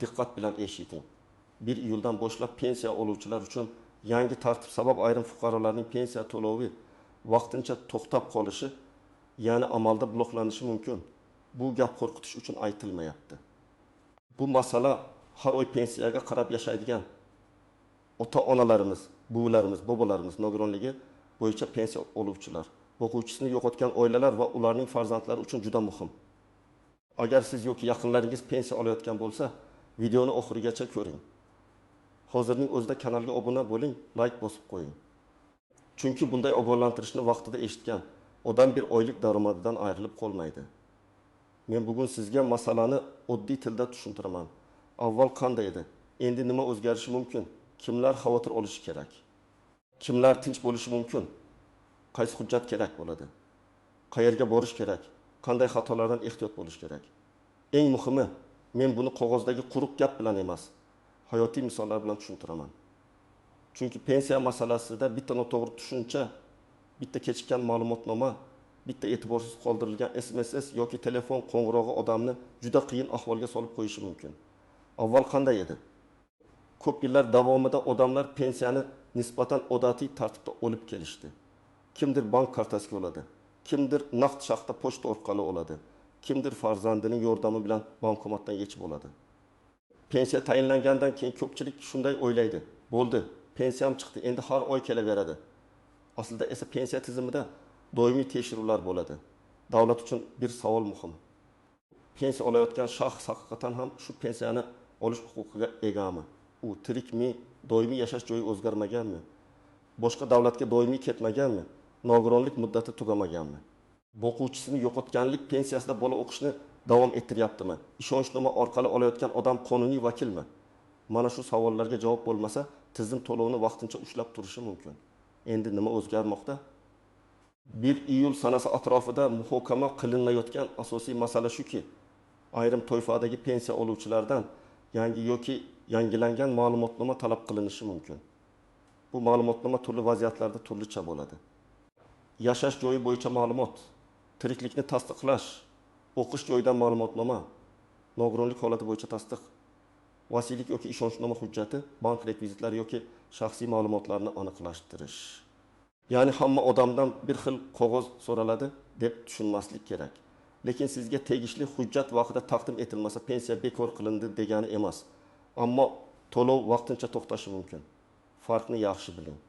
Diqqat bilan eshiting. 1 iyuldan boshlab pensiya oluvchilar uchun yangi tartib sabab ayrim fuqarolarning pensiya to'lovi vaqtincha to'xtab qolishi, ya'ni amalda bloklanishi mumkin. Bu gap qo'rqitish uchun aytilmayapti. Bu masala har oy pensiyaga qarab yashaydigan ota-onalarimiz, buvilarimiz, bobolarimiz, nogironligi bo'yicha pensiya oluvchilar, boquvchisini yo'qotgan oilalar va ularning farzandlari uchun juda muhim. Agar siz yoki yaqinlaringiz pensiya olayotgan bo'lsa, videoni oxirigacha ko'ring. Hozirning o'zida kanalga obuna bo'ling, like bosib qo'ying. Chunki bunday ogohlantirishni vaqtida eshitgan odam bir oylik daromadidan ayrilib qolmaydi. Men bugun sizga masalani oddiy tilda tushuntiraman. Avval qanday edi? Endi nima o'zgarishi mumkin? Kimlar xavotir olishi kerak? Kimlar tinch bo'lishi mumkin? Qaysi hujjat kerak bo'ladi? Qayerga borish kerak? Qanday xatolardan ehtiyot bo'lish kerak? Eng muhimi, men buni qog'ozdagi quruq gap bilan emas, hayotiy misollar bilan tushuntiraman. Chunki pensiya masalasida bitta noto'g'ri tushuncha, bitta kechikkan ma'lumotnoma, bitta e'tiborsiz qoldirilgan SMS yoki telefon qo'ng'irog'i odamni juda qiyin ahvolga solib qo'yishi mumkin. Avval qanday edi? Ko'p yillar davomida odamlar pensiyani nisbatan odatiy tartibda olib kelishdi. Kimdir bank kartasiga oladi, kimdir naqd shaxta pochta orqali oladi, kimdir farzandining yordami bilan bankomatdan yechib oladi. Pensiya tayinlangandan keyin ko'pchilik shunday o'ylaydi: bo'ldi, pensiyam chiqdi, endi har oy kelaveradi. Aslida esa pensiya tizimida doimiy tekshiruvlar bo'ladi. Davlat uchun bir savol muhim. Pensiya olayotgan shaxs haqiqatan ham shu pensiyani olish huquqiga egami? U tirikmi? Doimiy yashash joyi o'zgarmaganmi? Boshqa davlatga doimiy ketmaganmi? Nogironlik muddati tugamaganmi? Boquvchisini yo'qotganlik pensiyasida bola o'qishni davom ettiryaptimi? Ishonchnoma orqali olayotgan odam qonuniy vakilmi? Mana shu savollarga javob bo'lmasa, tizim to'lovni vaqtincha ushlab turishi mumkin. Endi nima o'zgarmoqda? 1 iyul sanasi atrofida muhokama qilinayotgan asosiy masala shuki, ayrim toifadagi pensiya oluvchilardan yangi yoki yangilangan ma'lumotnoma talab qilinishi mumkin. Bu ma'lumotnoma turli vaziyatlarda turlicha bo'ladi. Yashash joyi bo'yicha ma'lumot, tiriklikni tasdiqlash, o'qish joyidan ma'lumotnoma, nogironlik holati bo'yicha tasdiq, vasiylik yoki ishonchnoma hujjati, bank rekvizitlari yoki shaxsiy ma'lumotlarni aniqlashtirish. Ya'ni hamma odamdan bir xil qog'oz so'raladi deb tushunmaslik kerak. Lekin sizga tegishli hujjat vaqtida taqdim etilmasa pensiya bekor qilindi degani emas. Ammo to'lov vaqtincha to'xtashi mumkin. Farqni yaxshi biling.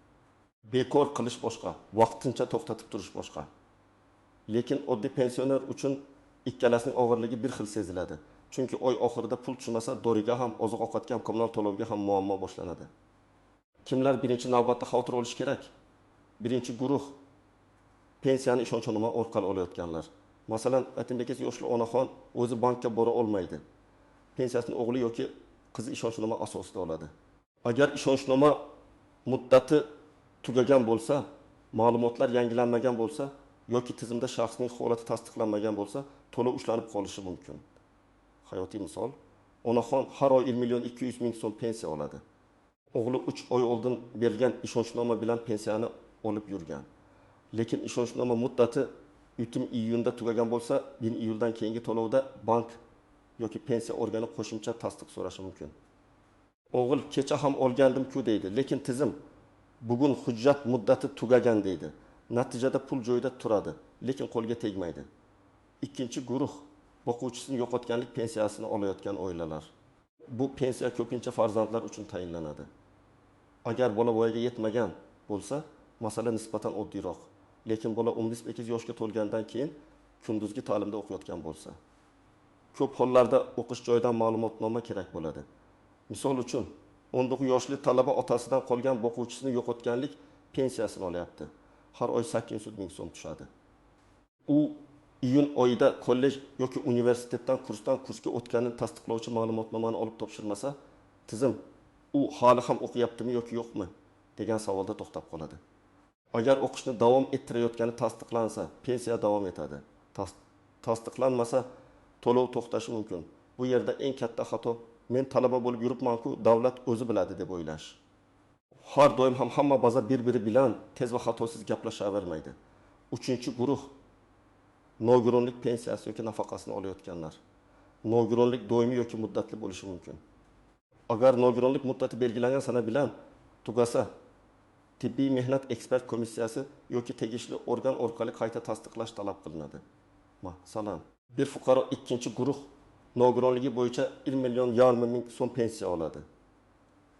Bekor qilish boshqa, vaqtincha to'xtatib turish boshqa. Lekin oddiy pensioner uchun ikkalasining og'irligi bir xil seziladi. Chunki oy oxirida pul tushmasa, doriga ham, oziq-ovqatga ham, kommunal to'lovga ham muammo boshlanadi. Kimlar birinchi navbatda xavotir olishi kerak? Birinchi guruh pensiyani ishonchnoma orqali olayotganlar. Masalan, aytaylik, yoshli onaxon o'zi bankka bora olmaydi. Pensiyasini o'g'li yoki qizi ishonchnoma asosida oladi. Agar ishonchnoma muddati tugagan bo'lsa, ma'lumotlar yangilanmagan bo'lsa yoki tizimda shaxsning holati tasdiqlanmagan bo'lsa, to'lov ushlanib qolishi mumkin. Hayotiy misol, onaxon har oy 1 200 000 so'm pensiya oladi. O'g'li 3 oy oldin berilgan ishonchnoma bilan pensiyani olib yurgan. Lekin ishonchnoma muddati 3 iyunda tugagan bo'lsa, 1 iyuldan keyingi to'lovda bank yoki pensiya organi qo'shimcha tasdiq so'rashi mumkin. O'g'il kecha ham olgandim-ku deydi, lekin tizim bugun hujjat muddati tugagan deydi. Natijada pul joyida turadi, lekin qo'lga tegmaydi. Ikkinchi guruh boquvchisini yo'qotganlik pensiyasini olayotgan oilalar. Bu pensiya ko'pincha farzandlar uchun tayinlanadi. Agar bola voyaga yetmagan bo'lsa, masala nisbatan oddiyroq. Lekin bola 18 yoshga to'lgandan keyin kunduzgi ta'limda o'qiyotgan bo'lsa, ko'p hollarda o'qish joyidan ma'lumotnoma kerak bo'ladi. Misol uchun, 19 yoshli talaba otasidan qolgan boquvchisini yo'qotganlik pensiyasini olyapti. Har oy 800 ming so'm tushadi. U iyun oyida kollej yoki universitetdan kursdan kursga o'tganini tasdiqlovchi ma'lumotnomani olib topshirmasa, tizim u hali ham o'qiyaptimi yoki yo'qmi degan savolda to'xtab qoladi. Agar o'qishni davom ettirayotgani tasdiqlansa, pensiya davom etadi. Tasdiqlanmasa, to'lov to'xtashi mumkin. Bu yerda eng katta xato men talaba bo'lib yuribman-ku, davlat o'zi biladi deb o'ylash. Har doim ham hamma baza bir-biri bilan tez va xatosiz gaplashavermaydi. Uchinchi guruh nogironlik pensiyasi yoki nafaqasini olayotganlar. Nogironlik doimiy yoki muddatli bo'lishi mumkin. Agar nogironlik muddati belgilangan sana bilan tugasa, tibbiy mehnat ekspert komissiyasi yoki tegishli organ orqali qayta tasdiqlash talab qilinadi. Masalan, bir fuqaro ikkinchi guruh nogironligi bo'yicha 1,5 million so'm pensiya oladi.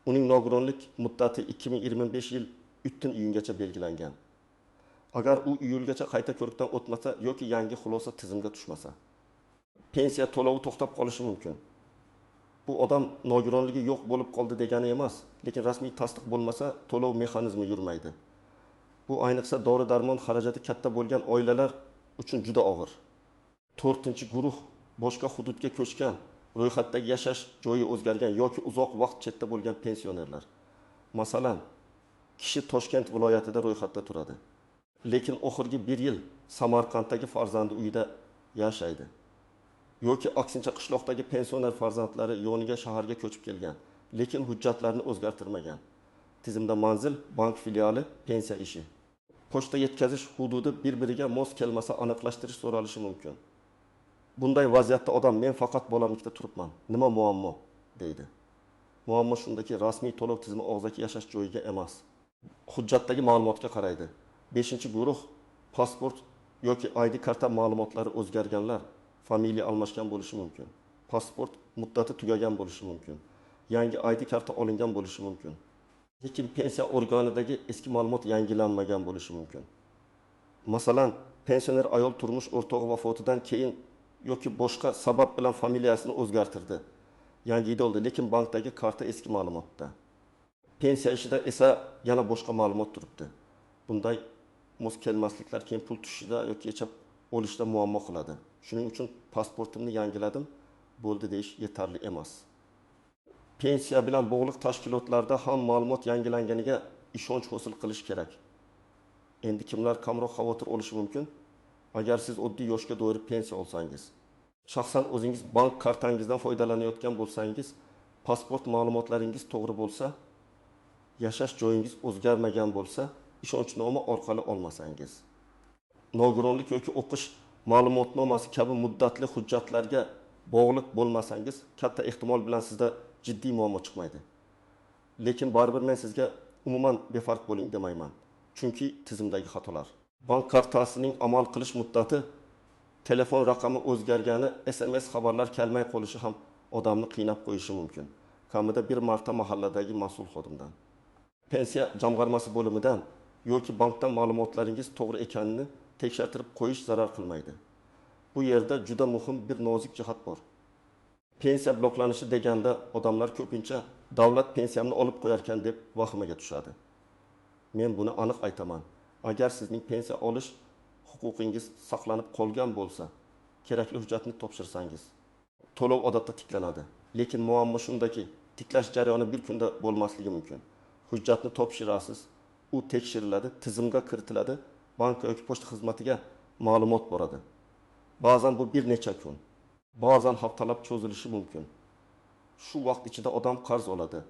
Uning nogironlik muddati 2025 yil 3 iyungacha belgilangan. Agar u iyulgacha qayta ko'rikdan o'tmasa yoki yangi xulosa tizimga tushmasa, pensiya to'lovi to'xtab qolishi mumkin. Bu odam nogironligi yo'q bo'lib qoldi degani emas, lekin rasmiy tasdiq bo'lmasa, to'lov mexanizmi yurmaydi. Bu ayniqsa dori darmon xarajati katta bo'lgan oilalar uchun juda og'ir. To'rtinchi guruh: boshqa hududga ko'chgan, ro'yxatdagi yashash joyi o'zgargan yoki uzoq vaqt chetda bo'lgan pensionerlar. Masalan, kishi Toshkent viloyatida ro'yxatda turadi, lekin oxirgi bir yil Samarqanddagi farzandi uyida yashaydi yoki aksincha, qishloqdagi pensioner farzandlari yoniga shaharga ko'chib kelgan, lekin hujjatlarni o'zgartirmagan. Tizimda manzil, bank filiali, pensiya ishi, pochta yetkazish hududi bir biriga mos kelmasa, aniqlashtirish so'ralishi mumkin. Bunday vaziyatda odam: "Men faqat bolamnikida turibman, nima muammo?" deydi. Muammo shundaki, rasmiy to'lov tizimi og'zaki yashash joyiga emas, hujjatdagi ma'lumotga qaraydi. Beshinchi guruh: pasport yoki ID karta ma'lumotlari o'zgarganlar. Familiya almashgan bo'lishi mumkin, pasport muddati tugagan bo'lishi mumkin, yangi ID karta olingan bo'lishi mumkin, lekin pensiya organidagi eski ma'lumot yangilanmagan bo'lishi mumkin. Masalan, pensioner ayol turmush o'rtog'i vafotidan keyin yoki boshqa sabab bilan familiyasini o'zgartirdi, yangi oldi, lekin bankdagi karta eski ma'lumotda, pensiya ishida esa yana boshqa ma'lumot turibdi. Bunday mos kelmasliklar keyin pul tushishida yoki yechib olishda muammo qiladi. Shuning uchun "pasportimni yangiladim, bo'ldi" deyish yetarli emas. Pensiya bilan bog'liq tashkilotlarda ham ma'lumot yangilanganiga ishonch hosil qilish kerak. Endi kimlar kamroq xavotir olishi mumkin? Agar siz oddiy yoshga doir pensiya olsangiz, shaxsan o'zingiz bank kartangizdan foydalanayotgan bo'lsangiz, pasport ma'lumotlaringiz to'g'ri bo'lsa, yashash joyingiz o'zgarmagan bo'lsa, ishonchnoma orqali olmasangiz, nogironlik yoki o'qish ma'lumotnomasi kabi muddatli hujjatlarga bog'liq bo'lmasangiz, katta ehtimol bilan sizda jiddiy muammo chiqmaydi. Lekin baribir men sizga umuman befarq bo'ling demayman, chunki tizimdagi xatolar, bank kartasining amal qilish muddati, telefon raqami o'zgargani, SMS xabarlar kelmay qolishi ham odamni qiynab qo'yishi mumkin. Kamida bir marta mahalladagi mas'ul xodimdan, pensiya jamg'armasi bo'limidan yoki bankdan ma'lumotlaringiz to'g'ri ekanini tekshirtirib qo'yish zarar qilmaydi. Bu yerda juda muhim bir nozik jihat bor. Pensiya bloklanishi deganda odamlar ko'pincha davlat pensiyamni olib qo'yarkan deb vahimaga tushadi. Men buni aniq aytaman: agar sizning pensiya olish huquqingiz saqlanib qolgan bo'lsa, kerakli hujjatni topshirsangiz, to'lov odatda tiklanadi. Lekin muammo shundaki, tiklash jarayoni bir kunda bo'lmasligi mumkin. Hujjatni topshirasiz, u tekshiriladi, tizimga kiritiladi, bank yoki pochta xizmatiga ma'lumot boradi. Ba'zan bu bir necha kun, ba'zan haftalab cho'zilishi mumkin. Shu vaqt ichida odam qarz oladi,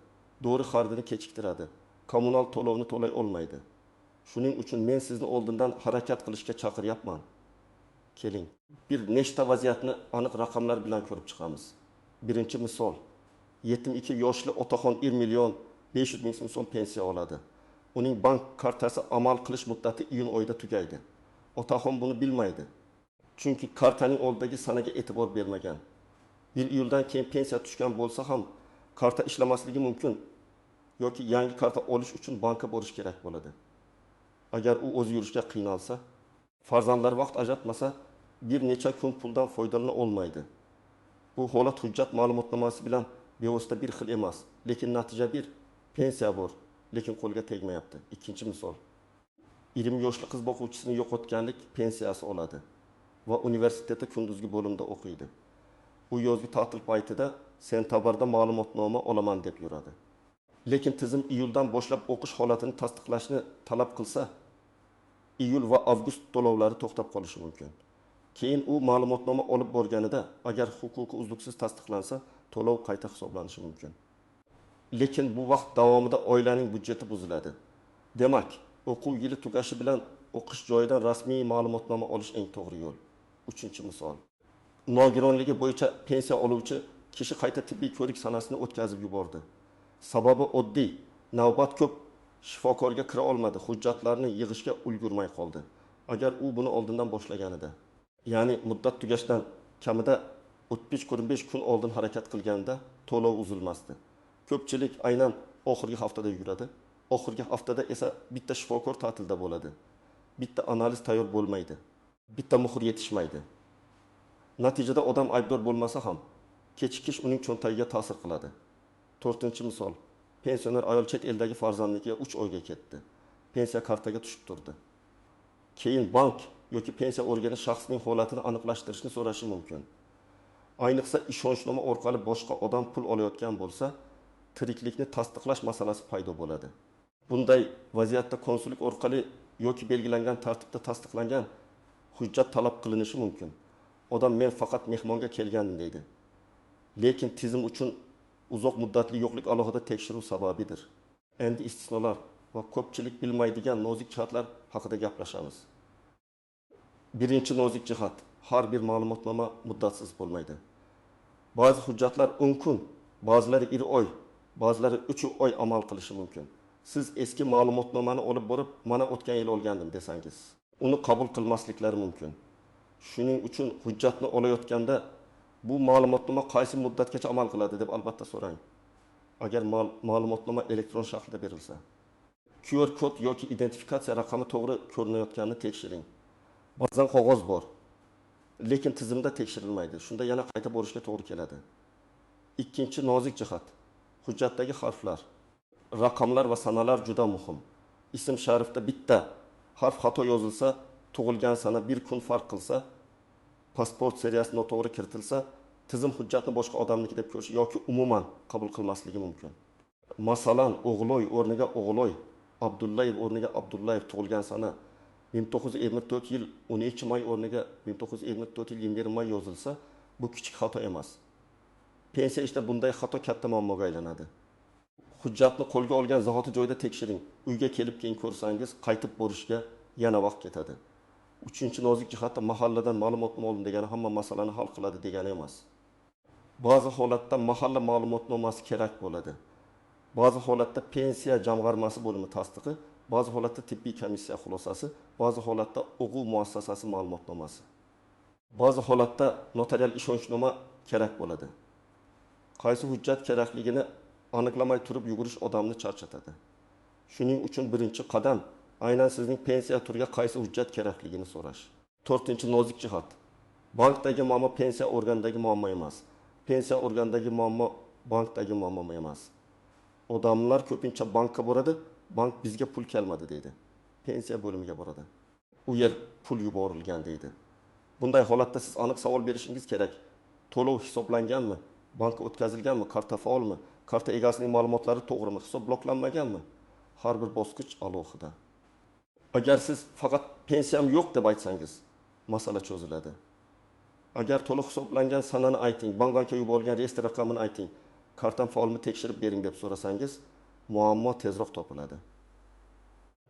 dori xaridini kechiktiradi, kommunal to'lovni to'lay olmaydi. Shuning uchun men sizni oldindan harakat qilishga chaqiryapman. Keling, bir nechta vaziyatni aniq raqamlar bilan ko'rib chiqamiz. Birinchi misol: 72 yoshli otaxon 1 500 000 so'm pensiya oladi. Uning bank kartasi amal qilish muddati iyun oyida tugaydi. Otaxon buni bilmaydi, chunki kartaning oldidagi sanaga e'tibor bermagan. 1 iyuldan keyin pensiya tushgan bo'lsa ham, karta ishlamasligi mumkin yoki yangi karta olish uchun bankka borish kerak bo'ladi. Agar u o'zi yurishga qiynalsa, farzandlari vaqt ajratmasa, bir necha kun puldan foydalana olmaydi. Bu holat hujjat ma'lumotnomasi bilan bevosita bir xil emas, lekin natija bir: pensiya bor, lekin qo'lga tegmayapti. Ikkinchi misol: 20 yoshli qiz boquvchisini yo'qotganlik pensiyasi oladi va universitetda kunduzgi bo'limda o'qiydi. U yozgi ta'til paytida, sentabrda ma'lumotnoma olaman deb yuradi. Lekin tizim iyuldan boshlab o'qish holatini tasdiqlashni talab qilsa, iyul va avgust to'lovlari to'xtab qolishi mumkin. Keyin u ma'lumotnoma olib borganida, agar huquqi uzluksiz tasdiqlansa, to'lov qayta hisoblanishi mumkin. Lekin bu vaqt davomida oilaning byudjeti buziladi. Demak, o'quv yili tugashi bilan o'qish joyidan rasmiy ma'lumotnoma olish eng to'g'ri yo'l. Uchinchi misol: nogironligi bo'yicha pensiya oluvchi Kishi qayta tibbiy ko'rik sanasini o'tkazib yubordi. Sababi oddiy: navbat ko'p, shifokorga kira olmadi, hujjatlarni yig'ishga ulgurmay qoldi. Agar u buni oldindan boshlaganida, ya'ni muddat tugashidan kamida 35 kun oldin harakat qilganida, to'lov uzilmasdi. Ko'pchilik aynan oxirgi haftada yuguradi. Oxirgi haftada esa bitta shifokor ta'tilda bo'ladi, bitta analiz tayyor bo'lmaydi, bitta muhr yetishmaydi. Natijada odam aybdor bo'lmasa ham, kechikish uning cho'ntagiga ta'sir qiladi. To'rtinchi misol. Pensioner ayol chet eldagi farzandinikiga 3 oyga ketdi. Pensiya kartaga tushib turdi. Keyin bank yoki pensiya organi shaxsning holatini aniqlashtirishni so'rashi mumkin. Ayniqsa ishonchnoma orqali boshqa odam pul olayotgan bo'lsa, tiriklikni tasdiqlash masalasi paydo bo'ladi. Bunday vaziyatda konsullik orqali yoki belgilangan tartibda tasdiqlangan hujjat talab qilinishi mumkin. Odam men faqat mehmonga kelgandim deydi. Lekin tizim uchun uzoq muddatli yo'qlik alohida tekshiruv sababidir. Endi istisnolar va ko'pchilik bilmaydigan nozik jihatlar haqida gaplashamiz. Birinchi nozik jihat: har bir ma'lumotnoma muddatsiz bo'lmaydi. Ba'zi hujjatlar 10 kun, ba'zilari 1 oy, ba'zilari 3 oy amal qilishi mumkin. Siz eski ma'lumotnomani olib borib, mana o'tgan yil olgandim desangiz, uni qabul qilmasliklari mumkin. Shuning uchun hujjatni olayotganda bu ma'lumotnoma qaysi muddatgacha amal qiladi deb albatta so'rang. Agar ma'lumotnoma elektron shaklda berilsa, QR kod yoki identifikatsiya raqami to'g'ri ko'rinayotganini tekshiring. Ba'zan qog'oz bor, lekin tizimda tekshirilmaydi. Shunda yana qayta borishga to'g'ri keladi. Ikkinchi nozik jihat: hujjatdagi harflar, raqamlar va sanalar juda muhim. Ism sharifda bitta harf xato yozilsa, tug'ilgan sana bir kun farq qilsa, pasport seriyasi noto'g'ri kiritilsa, tizim hujjatni boshqa odamniki deb ko'rishi yoki umuman qabul qilmasligi mumkin. Masalan, O'g'loy o'rniga O'g'loy, Abdullayev o'rniga Abdullayev, tug'ilgan sana 1954 yil 12 may o'rniga 1954 yil 21 may yozilsa, bu kichik xato emas. Pensiya ishida bunday xato katta muammoga aylanadi. Hujjatni qo'lga olgan zahoti joyda tekshiring. Uyga kelib keyin ko'rsangiz, qaytib borishga yana vaqt ketadi. Uchinchi nozik jihatda mahalladan ma'lumotnoma oldim degani hamma masalani hal qiladi degani emas. Ba'zi holatda mahalla ma'lumotnomasi kerak bo'ladi. Ba'zi holatda pensiya jamg'armasi bo'limi tasdiqi, ba'zi holatda tibbiy komissiya xulosasi, ba'zi holatda o'quv muassasasi ma'lumotnomasi. Ba'zi holatda notarial ishonchnoma kerak bo'ladi. Qaysi hujjat kerakligini aniqlamay turib yugurish odamni charchatadi. Shuning uchun birinchi qadam aynan sizning pensiya turiga qaysi hujjat kerakligini so'rash. To'rtinchi nozik jihat: bankdagi muammo pensiya organidagi muammo emas. Pensiya organidagi muammo bankdagi muammo emas. Odamlar ko'pincha bankka boradi, bank bizga pul kelmadi deydi. Pensiya bo'limiga boradi. U yer pul yuborilgan deydi. Bunday holatda siz aniq savol berishingiz kerak. To'lov hisoblanganmi? Bankka o'tkazilganmi? Karta faolmi? Karta egasining ma'lumotlari to'g'rimi? Hisob bloklanmaganmi? Har bir bosqich alohida. Agar siz faqat pensiyam yo'q deb aytsangiz, masala cho'ziladi. Agar to'liq hisoblangan sanani ayting, bankka yuborilgan reyestr raqamini ayting, kartam faolmi tekshirib bering deb so'rasangiz, muammo tezroq topiladi.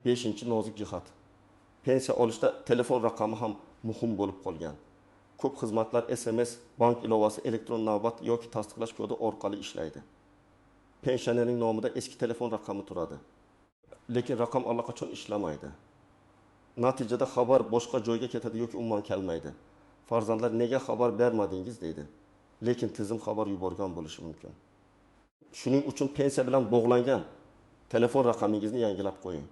Beshinchi nozik jihat: pensiya olishda telefon raqami ham muhim bo'lib qolgan. Ko'p xizmatlar SMS, bank ilovasi, elektron navbat yoki tasdiqlash kodi orqali ishlaydi. Pensionerning nomida eski telefon raqami turadi, lekin raqam allaqachon ishlamaydi. Natijada xabar boshqa joyga ketadi yoki umuman kelmaydi. Farzandlar nega xabar bermadingiz deydi, lekin tizim xabar yuborgan bo'lishi mumkin. Shuning uchun pensiya bilan bog'langan telefon raqamingizni yangilab qo'ying.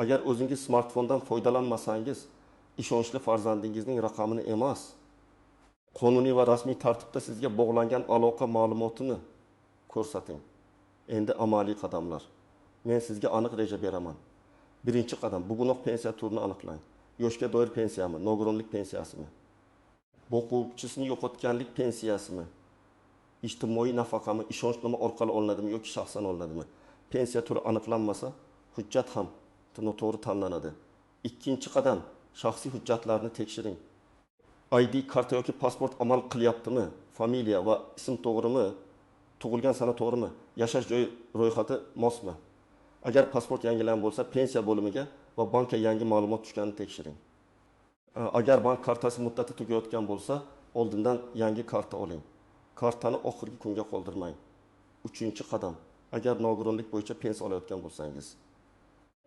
Agar o'zingiz smartfondan foydalanmasangiz, ishonchli farzandingizning raqamini emas, qonuniy va rasmiy tartibda sizga bog'langan aloqa ma'lumotini ko'rsating. Endi amaliy qadamlar. Men sizga aniq reja beraman. Birinchi qadam: bugunoq pensiya turini aniqlang. Yoshga doir pensiyami, nogironlik pensiyasimi, boquvchisini yo'qotganlik pensiyasimi, ijtimoiy nafaqami, ishonchnoma orqali olinadimi yoki shaxsan olinadimi? Pensiya turi aniqlanmasa, hujjat ham noto'g'ri tanlanadi. Ikkinchi qadam: shaxsiy hujjatlarni tekshiring. ID karta yoki pasport amal qilyaptimi? Familiya va ism to'g'rimi? Tug'ilgan sana to'g'rimi? Yashash joyi ro'yxati mosmi? Agar pasport yangilangan bo'lsa, pensiya bo'limiga va bankka yangi ma'lumot tushganini tekshiring. Agar bank kartasi muddati tugayotgan bo'lsa, oldindan yangi karta oling. Kartani oxirgi kunga qoldirmang. Uchinchi qadam. Agar nogironlik bo'yicha pensiya olayotgan bo'lsangiz,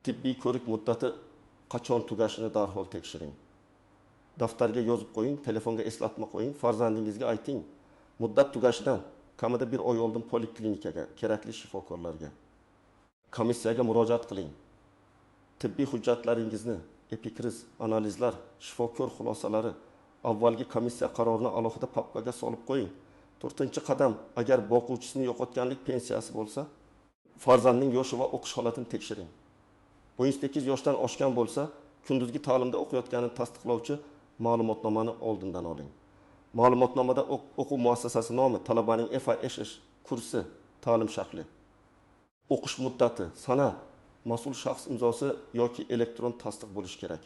tibbiy ko'rik muddati qachon tugashini darhol tekshiring. Daftarga yozib qo'ying, telefonga eslatma qo'ying, farzandingizga ayting. Muddat tugashidan kamida bir oy oldin poliklinikaga, kerakli shifokorlarga, komissiyaga murojaat qiling. Tibbiy hujjatlaringizni, epikriz, analizlar, shifokor xulosalari, avvalgi komissiya qarorini alohida papkaga solib qo'ying. To'rtinchi qadam. Agar boquvchisini yo'qotganlik pensiyasi bo'lsa, farzandning yoshi va o'qish holatini tekshiring. 18 yoshdan oshgan bo'lsa, kunduzgi ta'limda o'qiyotganini tasdiqlovchi ma'lumotnomani oldindan oling. Ma'lumotnomada o'quv muassasasi nomi, talabaning FISH kursi, ta'lim shakli, o'qish muddati, sana, mas'ul shaxs imzosi yoki elektron tasdiq bo'lishi kerak.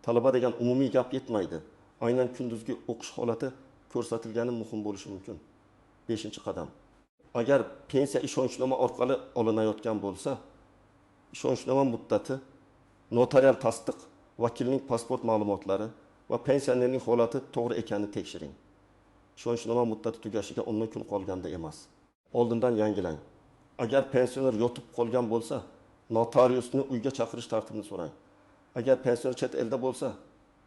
Talaba degan umumiy gap yetmaydi. Aynan kunduzgi o'qish holati ko'rsatilgani muhim bo'lishi mumkin. 5-qadam. Agar pensiya ishonchnoma orqali olinayotgan bo'lsa, ishonchnoma muddati, notarial tasdiq, vakilning pasport ma'lumotlari va pensionerning holati to'g'ri ekanini tekshiring. Ishonchnoma muddati tugashiga 10 kun qolganda emas. Oldindan yangilang. Agar pensioner yotib qolgan bo'lsa, notariusni uyga chaqirish tartibini so'rang. Agar pensioner chet elda bo'lsa,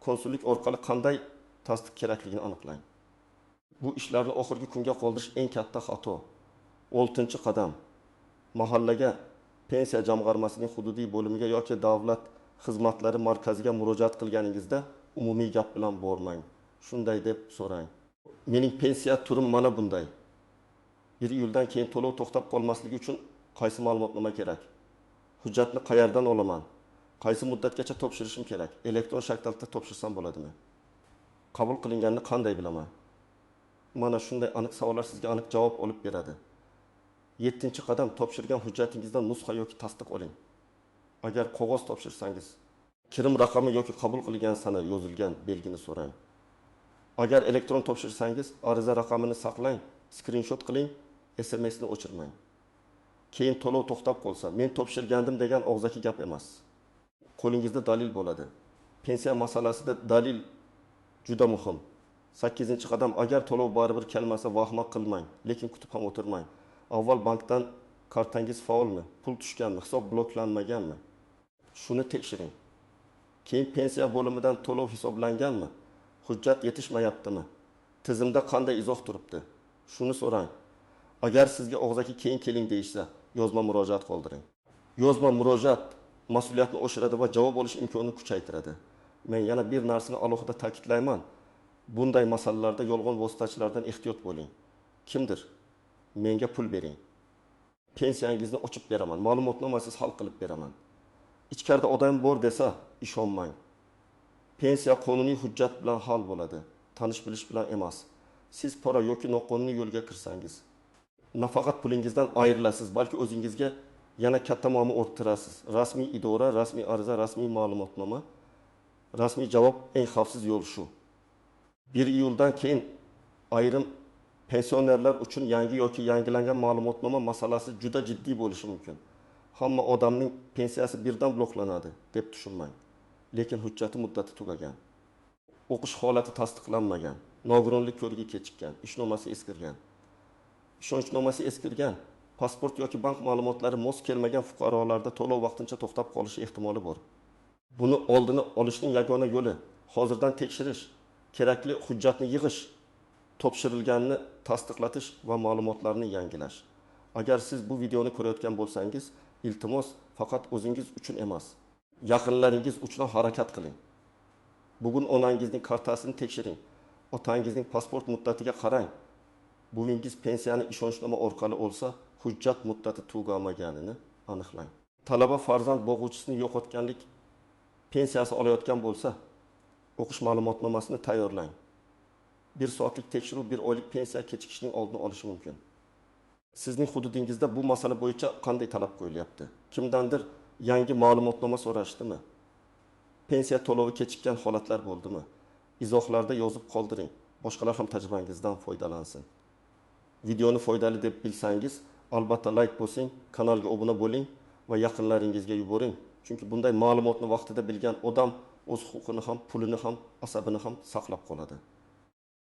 konsullik orqali qanday tasdiq kerakligini aniqlang. Bu ishlarni oxirgi kunga qoldirish eng katta xato. 6-qadam. Mahallaga, pensiya jamg'armasining hududiy bo'limiga yoki davlat xizmatlari markaziga murojaat qilganingizda umumiy gap bilan bormang. Shunday deb so'rang: mening pensiya turim mana bunday. 1 iyuldan keyin to'lov to'xtab qolmasligi uchun qaysi ma'lumotnoma kerak? Hujjatni qayerdan olaman? Qaysi muddatgacha topshirishim kerak? Elektron shaklda topshirsam bo'ladimi? Qabul qilinganini qanday bilaman? Mana shunday aniq savollar sizga aniq javob olib beradi. 7-qadam. Topshirgan hujjatingizdan nusxa yoki tasdiq oling. Agar qog'oz topshirsangiz, kirim raqami yoki qabul qilingan sana yozilgan belgini so'rang. Agar elektron topshirsangiz, ariza raqamini saqlang, skrinshot qiling, SMSni o'chirmang. Keyin to'lov to'xtab qolsa, men topshirgandim degan og'zaki gap emas. Qo'lingizda dalil bo'ladi. Pensiya masalasida dalil juda muhim. 8-qadam. Agar to'lov baribir kelmasa, vahima qilmang, lekin kutib ham o'tirmang. Avval bankdan kartangiz faolmi, pul tushganmi, hisob bloklanmaganmi? Shuni tekshiring. Keyin pensiya bo'limidan to'lov hisoblanganmi? Hujjat yetishmayaptimi? Tizimda qanday izoh turibdi? Shuni so'rang. Agar sizga og'zaki keyin keling deyishsa, yozma murojaat qoldiring. Yozma murojaat mas'uliyatni oshiradi va javob olish imkonini kuchaytiradi. Men yana bir narsani alohida ta'kidlayman. Bunday masalalarda yolg'on vositachilardan ehtiyot bo'ling. Kimdir menga pul bering, pensiyangizni ochib beraman, ma'lumotnomasiz hal qilib beraman, ichkarida odam bor desa ishonmang. Pensiya qonuniy hujjat bilan hal bo'ladi, tanish bilish bilan emas. Siz pora yoki noqonuniy yo'lga kirsangiz, nafaqat pulingizdan ayrilasiz, balki o'zingizga yana katta muammo orttirasiz. Rasmiy idora, rasmiy ariza, rasmiy ma'lumotnoma, rasmiy javob eng xavfsiz yo'l shu. 1 iyuldan keyin ayrim pensionerlar uchun yangi yoki yangilangan ma'lumotnoma masalasi juda jiddiy bo'lishi mumkin. Hamma odamning pensiyasi birdan bloklanadi deb tushunmang. Lekin hujjati muddati tugagan, o'qish holati tasdiqlanmagan, nogironlik ko'rigi kechikkan, ishnomasi eskirgan, ishonchnomasi eskirgan, pasport yoki bank ma'lumotlari mos kelmagan fuqarolarda to'lov vaqtincha to'xtab qolishi ehtimoli bor. Buni oldini olishning yagona yo'li hozirdan tekshirish, kerakli hujjatni yig'ish, topshirilganini tasdiqlatish va ma'lumotlarni yangilash. Agar siz bu videoni ko'rayotgan bo'lsangiz, iltimos faqat o'zingiz uchun emas, yaqinlaringiz uchun ham harakat qiling. Bugun onangizning kartasini tekshiring, otangizning pasport muddatiga qarang. Buvingiz pensiyani ishonchnoma orqali olsa, hujjat muddati tugamaganini aniqlang. Talaba farzand boquvchisini yo'qotganlik pensiyasi olayotgan bo'lsa, o'qish ma'lumotnomasini tayyorlang. 1 soatlik tekshiruv 1 oylik pensiya kechikishining oldini olishi mumkin. Sizning hududingizda bu masala bo'yicha qanday talab qo'yilyapti? Kimdandir yangi ma'lumotnoma so'rashdimi? Pensiya to'lovi kechikkan holatlar bo'ldimi? Izohlarda yozib qoldiring. Boshqalar ham tajribangizdan foydalansin. Videoni foydali deb bilsangiz, albatta like bosing, kanalga obuna bo'ling va yaqinlaringizga yuboring. Chunki bunday ma'lumotni vaqtida bilgan odam o'z huquqini ham, pulini ham, asabini ham saqlab qoladi.